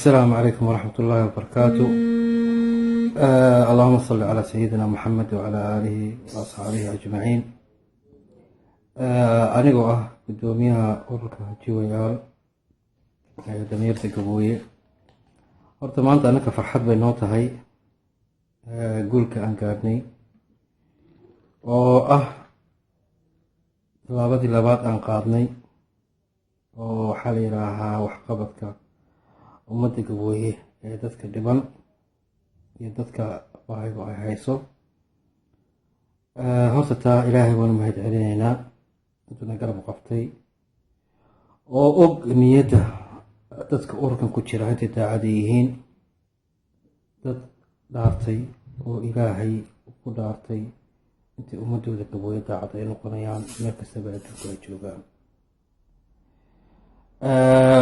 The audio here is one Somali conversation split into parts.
Asalaamu calaykum waraxmat ullaahi wabarakaatu. Allahuma salli calaa sayidina Muxamed wacalaa aalihi wa asxaabihi ajmaciin. Anigoo ah guddoomiyaha ururka GYL ee dhalinyarta Gabooye, horta maanta annaka farxad bay noo tahay guulka aan gaadhnay oo ah tallaabadii labaad aan qaadnay, oo waxaa la yidhaahaa waxqabadka ummadda Gabooye ee dadka dhiban iyo dadka baahidu ay hayso. Horta taa Ilaahay baanu mahad celinaynaa intuuna garab qabtay oo og niyadda dadka ururkan ku jira intay daacada yihiin, dad dhaartay oo Ilaahay ku dhaartay intay ummadooda Gabooye daacad ay noqonayaan meel kastaba adduunka ay joogaan.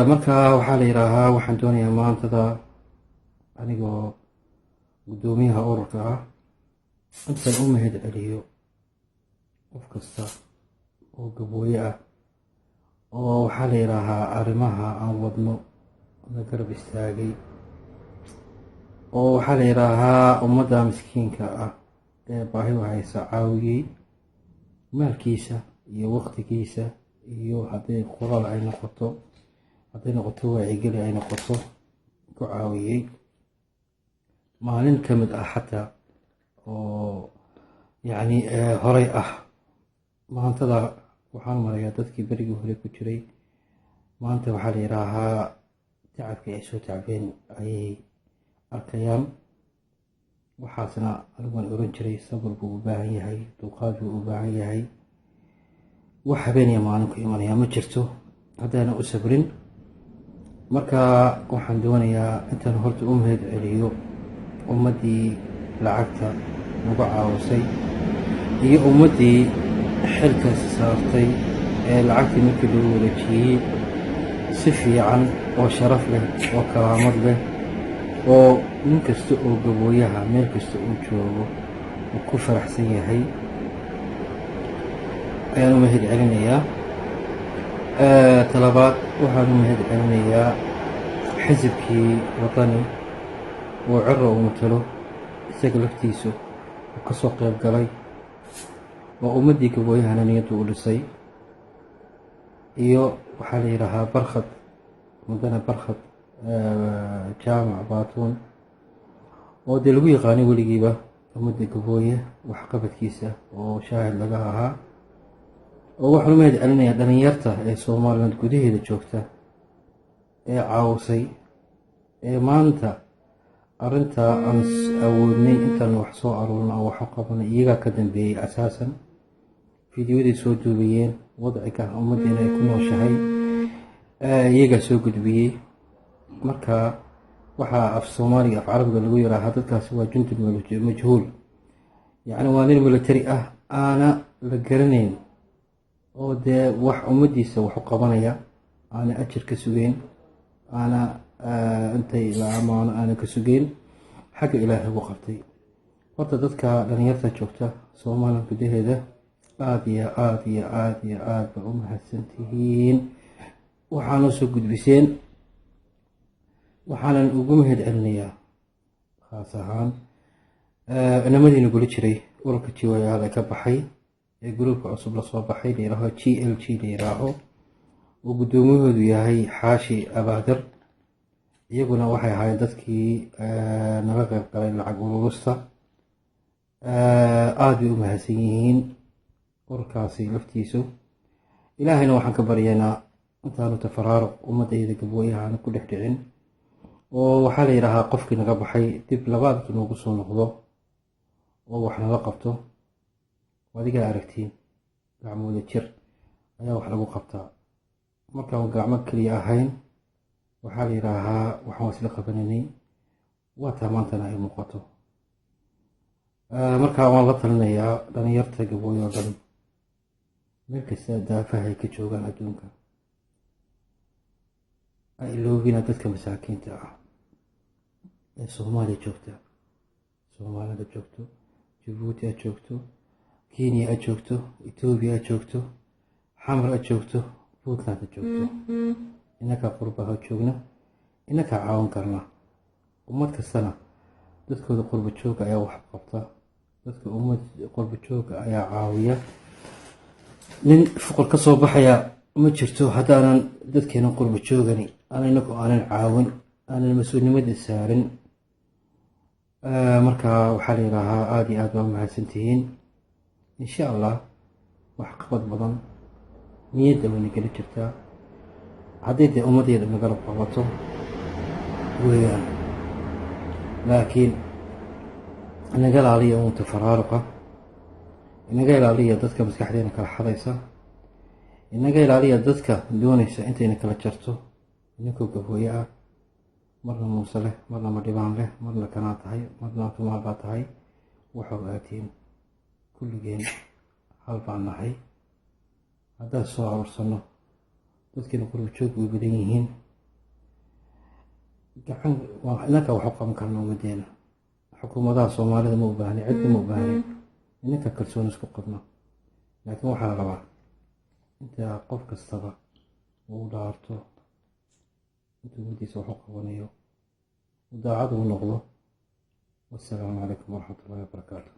Marka waxaa la yidhaahaa, waxaan doonayaa maantada anigoo guddoomiyaha ururka ah intaan u mahad celiyo qof kasta oo Gabooye ah oo waxaa la yidhaahaa arrimaha aan wadno la garab istaagay, oo waxaa la yidhaahaa ummadda miskiinka ah ee baahidu haysa caawiyey maalkiisa iyo waqtigiisa, iyo hadday qoraal ay noqoto, hadday noqoto waacigeli ay noqoto, ku caawiyey maalin ka mid ah xataa oo yacni horey ah. Maantada waxaan marayaa dadkii berigii hore ku jiray maanta waxaa la yidhaahaa tacabkii ay soo tacbeen ayay arkayaan. Waxaasna aniguan oran jiray, sabir buu u baahan yahay, dulqaad buu u baahan yahay. Wax habeeniya maalin ku imanayaa ma jirto haddaana u sabrin. Marka waxaan doonayaa intaan horta u mahad celiyo ummaddii lacagta nagu caawisay iyo ummaddii xilkaas saartay ee lacagtii markii lagu wareejiyey si fiican oo sharaf leh oo karaamad leh oo nin kasta oo Gabooyaha meel kasta uu joogo uu ku faraxsan yahay ayaan u mahad celinayaa. Talabaad, waxaan u mahad celinayaa xisibkii Wadani oo Ciro uu matalo, isaga laftiisu uu ka soo qayb galay oo ummaddii Gabooyahana niyaddu u dhisay, iyo waxaa la yidhaahaa Barkhad, mudane Barkhad Jaamac Baatuun, oo dee lagu yaqaanay weligiiba ummadda Gabooye waxqabadkiisa oo shaahid laga ahaa. Oo waxaan u mahad celinayaa dhalinyarta ee Somaliland gudaheeda joogta ee caawisay ee maanta arrintaa aan awoodnay intaan wax soo aruurno aan wax u qabanay. Iyagaa ka dambeeyey asaasan, fiidiyoday soo duubayeen wadciga ummaddeena ay ku nooshahay iyagaa soo gudbiyey. Marka waxaa af Soomaaliga, af Carabiga lagu yiraahaa dadkaasi waa jundul majhuul, yacni waa nin military ah aana la garanayn oo dee wax ummaddiisa wax u qabanaya, aana ajir ka sugeyn, aana intay la amaano aana ka sugeyn, xagga Ilaahay ugu qabtay. Horta dadka dhalinyarta joogta Somaliland gudaheeda aada iyo aada iyo aada iyo aada ba u mahadsan tihiin waxaana soo gudbiseen. Waxaanan ugu mahad celinayaa khaas ahaan inamadiina gula jiray ururka GYL ee ka baxay ee gruubka cusub lasoo baxay la yihaaho GLG la yihaaho, oo guddoomiyahoodu yahay Xaashi Abaadir. Iyaguna waxay ahaayeen dadkii nala qeyb galay lacag ururista. Aada bay u mahadsan yihiin ururkaasi laftiisu. Ilaahayna waxaan ka baryaynaa intaanu tafaraaruq ummadayda Gabooyaha aanu ku dhex dhicin, oo waxaa la yidhaahaa qofkii naga baxay dib labaad noogu soo noqdo oo wax nala qabto. Adigaa aragtiin, gacmooda jir ayaa wax lagu qabtaa. Markaan gacmo keliya ahayn, waxaa la yidhaahaa waxaan waa isla qabanaynay, waa taa maantana ay muuqato. Marka waan la talinayaa dhalinyarta Gabooyo oo dhan meel kasta daafaha ay ka joogaan adduunka: ha iloobina dadka masaakiinta ah ee Soomaaliya joogta, Soomaalida joogto, Jabuuti aad joogto, Kenya aad joogto, Etoobiya aad joogto, Xamar aad joogto, Puntland aad joogto. Innagaa qurbaha joogna. Inakaa caawan karna ummad kastana. Dadkooda qurba jooga ayaa wax qabta, dadka ummad qurba jooga ayaa caawiya. Nin fuqar ka soo baxaya ma jirto haddaanan dadkeena qurba joogani aan inagu aanan caawin, aanan mas-uulnimada saarin. Marka waxaa la yidhaahaa, aada iyo aad baa umahadsantihiin. Insha Allah wax qabad badan niyadda wayna geli jirtaa haddii dee ummaddeeda nagala qabato weeyaan. Laakiin inaga ilaaliya uun tafaraaruqa, inaga ilaaliya dadka maskaxdeena kala xadaysa, inaga ilaaliya dadka doonaysa intayna kala jarto. Idinkoo Gabooye ah, marna Muuse leh, marna Madhibaan leh, marna kanaa tahay, marna Tumaal baa tahay, waxa ogaatiin kulligeen hal baan nahay. Haddaan soo aruursano, dadkeena qurba joog way badan yihiin, gacan inanka wax u qaban karna ummadeena. Xukuumadaha Soomaalida ma u baahni, cidna ma u baahni, inanka kalsooni isku qabno. Laakiin waxaa la rabaa inta qof kastaba uu dhaarto intuu ummaddiisa wax u qabanayo, uu daacad uu noqdo. Wassalaamu calaykum waraxmatullahi wabarakaatu.